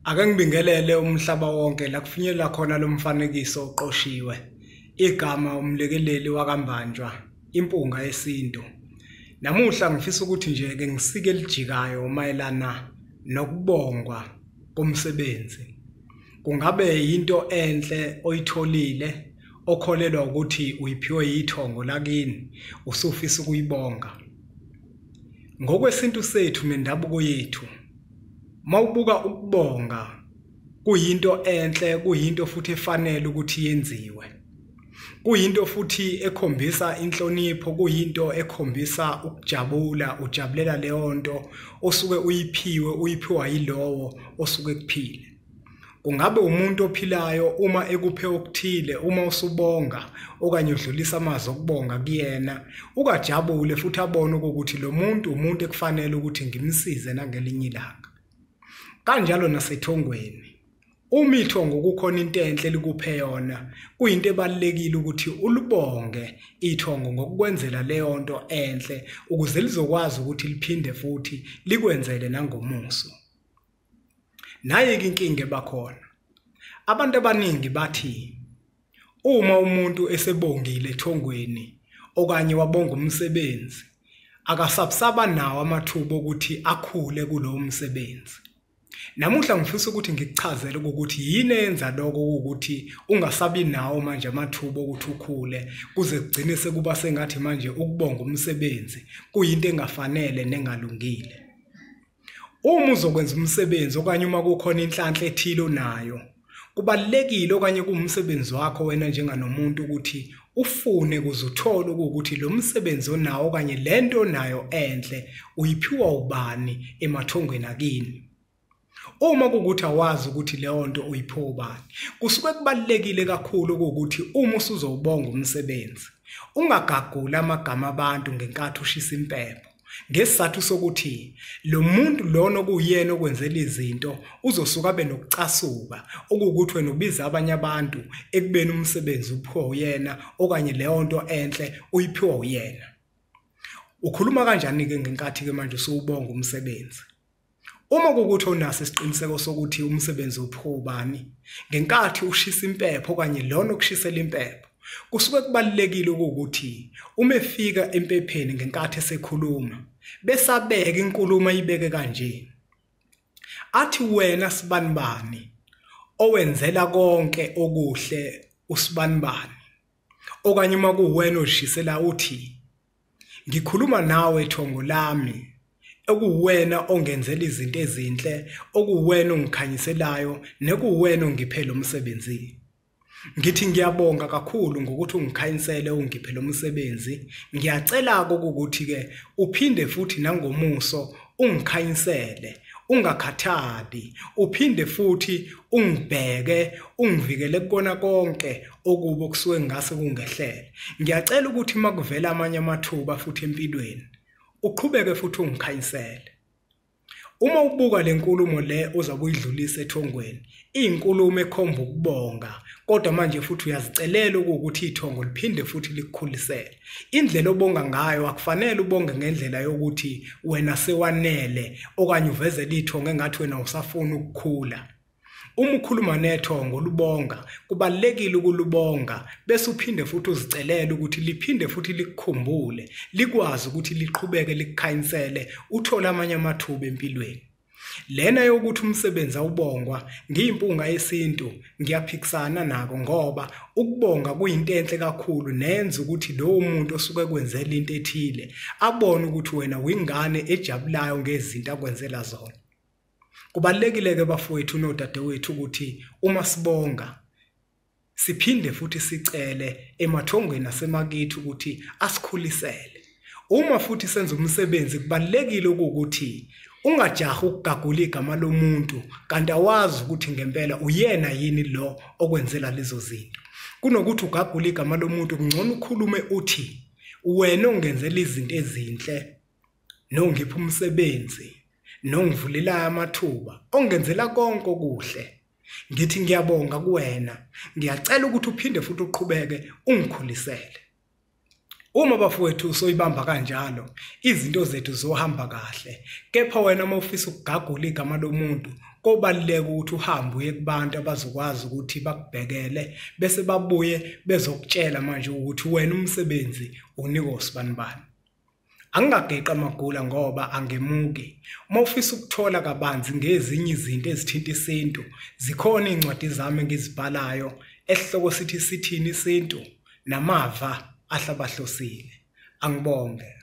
Ake ngibingelele umhlaba wonke la kufinyelela khona lo mfanekiso oqoshiwe. Igama umlekeleli wakaMbanjwa, impunga yesintu. Namuhla ngifisa ukuthi nje ke ngisike elijikayo mayelana nokubongwa komsebenzi. Kungabe yinto enhle oyitholile okholelwa ukuthi uyiphiwe yithongo lakini usufisa ukuyibonga. Ngokwesintu sethu nendabuko yethu, mawubuka ukubonga kuyinto enhle, kuyinto futhi efanele ukuthi yenziwe. Kuyinto futhi ekhombisa inhlonipho, kuyinto ekhombisa ukujabula, ujabulela leyo nto osuke uyiphiwe, uyiphiwa yilowo osuke kuphile. Kungabe umuntu ophilayo uma ekuphe okuthile, uma usubonga okanye udlulisa amazwi okubonga kuyena, ukajabule futhi abone ukuthi lo muntu umuntu ekufanele ukuthi ngimsize nangelinye ilanga. Kanjalo nasethongweni, uma ithongo kukhona into enhle likuphe yona, kuyinto ebalulekile ukuthi ulibonge ithongo ngokukwenzela leyo nto enhle ukuze lizokwazi ukuthi liphinde futhi likwenzele nangomuso. Nayi-ke inkinga ebakhona. Abantu abaningi bathi uma umuntu esebongile ethongweni okanye wabonga umsebenzi, akasabusaba nawo amathuba okuthi akhule kulowo msebenzi. Namuhla ngifisa ukuthi ngikuchazele ukuthi yini eyenza lokho ukuthi ungasabi nawo manje amathuba okuthi ukhule kuze kugcine sekuba sengathi manje ukubonga umsebenzi kuyinto engafanele nengalungile. Uma uzokwenza umsebenzi okanye uma kukhona inhlanhla ethile onayo, kubalulekile okanye kuwumsebenzi wakho wena njenganomuntu ukuthi ufune kuze uthole ukuthi lo msebenzi onawo okanye lento onayo enhle uyiphiwa ubani emathongweni akini. Uma kuwukuthi awazi ukuthi leyo nto uyiphiwa ubani, kusuke kubalulekile kakhulu ukuthi uma usuzowubonga umsebenzi ungagaguli amagama abantu ngenkathi ushisa impepho, ngesizathu sokuthi lo muntu lona okuyena okwenzela izinto uzosuka abe nokucasuka okuwukuthi wena ubiza abanye abantu ekubeni umsebenzi uphiwa uyena okanye leyo nto enhle uyiphiwa uyena. Ukhuluma kanjani-ke ngenkathi-ke manje usuwubonga umsebenzi? Uma kuwukuthi unaso isiqiniseko sokuthi umsebenzi uphiwa ubani, ngenkathi ushisa impepho okanye lona okushisela impepho, kusuke kubalulekile ukuthi uma efika empepheni ngenkathi esekhuluma, besabeka inkulumo ayibeke kanje. Athi wena sibanibani owenzela konke okuhle usibanibani, okanye uma kuwena oshisela uthi ngikhuluma nawe thongo lami, okuwena ongenzela izinto ezinhle, okuwena ongikhanyiselayo, nekuwena ongiphe lo msebenzi. Ngithi ngiyabonga kakhulu ngokuthi ungikhanyisele ungiphe lo msebenzi. Ngiyacela-ke ukuthi-ke uphinde futhi nangomuso ungikhanyisele, ungakhathali, uphinde futhi ungibheke, ungivikele kukona konke okubi okusuke ngase kungehlele. Ngiyacela ukuthi uma kuvela amanye amathuba futhi empilweni, uqhubeke futhi ungikhanyisele. Uma ubuka le nkulumo le ozabe uyidlulisa ethongweni, iyinkulumo ekhomba ukubonga, kodwa manje futhi uyazicelela ukuthi ithongo liphinde futhi likukhulisele. Indlela obonga ngayo akufanele ubonge ngendlela yokuthi wena sewanele okanye uvezele ithongo engathi wena usafuna ukukhula. Uma ukhuluma nethongo lubonga, kubalulekile ukulubonga bese uphinde futhi uzicelele ukuthi liphinde futhi likukhumbule, likwazi ukuthi liqhubeke likukhanyisele, uthole amanye amathuba empilweni. Lena yokuthi umsebenzi awubongwa, ngiyimpunga yesintu, ngiyaphikisana nako ngoba ukubonga kuyinto enhle kakhulu nenza ukuthi lowo muntu osuke ekwenzela into ethile abone ukuthi wena uyingane ejabulayo ngezinto akwenzela zona. Kubalulekile-ke bafowethu nodadewethu ukuthi uma sibonga siphinde futhi sicele emathongweni asemakithi ukuthi asikhulisele. Uma futhi senza umsebenzi kubalulekile ukuthi ungajahi ukugagula igama lomuntu kanti awazi ukuthi ngempela uyena yini lo okwenzela lezo zinto. Kunokuthi ugagule igama lomuntu, kungcono ukhulume uthi wena ongenzela izinto ezinhle, nongipha umsebenzi, nongivulelayo amathuba, ongenzela konke okuhle. Ngithi ngiyabonga kuwena, ngiyacela ukuthi uphinde futhi uqhubeke ungikhulisele. Uma bafowethu soyibamba kanjalo, izinto zethu zohamba kahle. Kepha wena uma ufisa ukugagula igama lomuntu, Kobaluleka ukuthi uhambe uye kubantu abazokwazi ukuthi bakubhekele bese babuye bezokutshela manje ukuthi wena umsebenzi unikwa usibanibani. Angingageqi amagula ngoba angemuki. Uma ufisa ukuthola kabanzi ngezinye izinto ezithinta isintu, zikhona iy'ncwadi zami engizibhalayo esihloko sithi Sithini Isintu namava ahlabahlosile. Angibonge.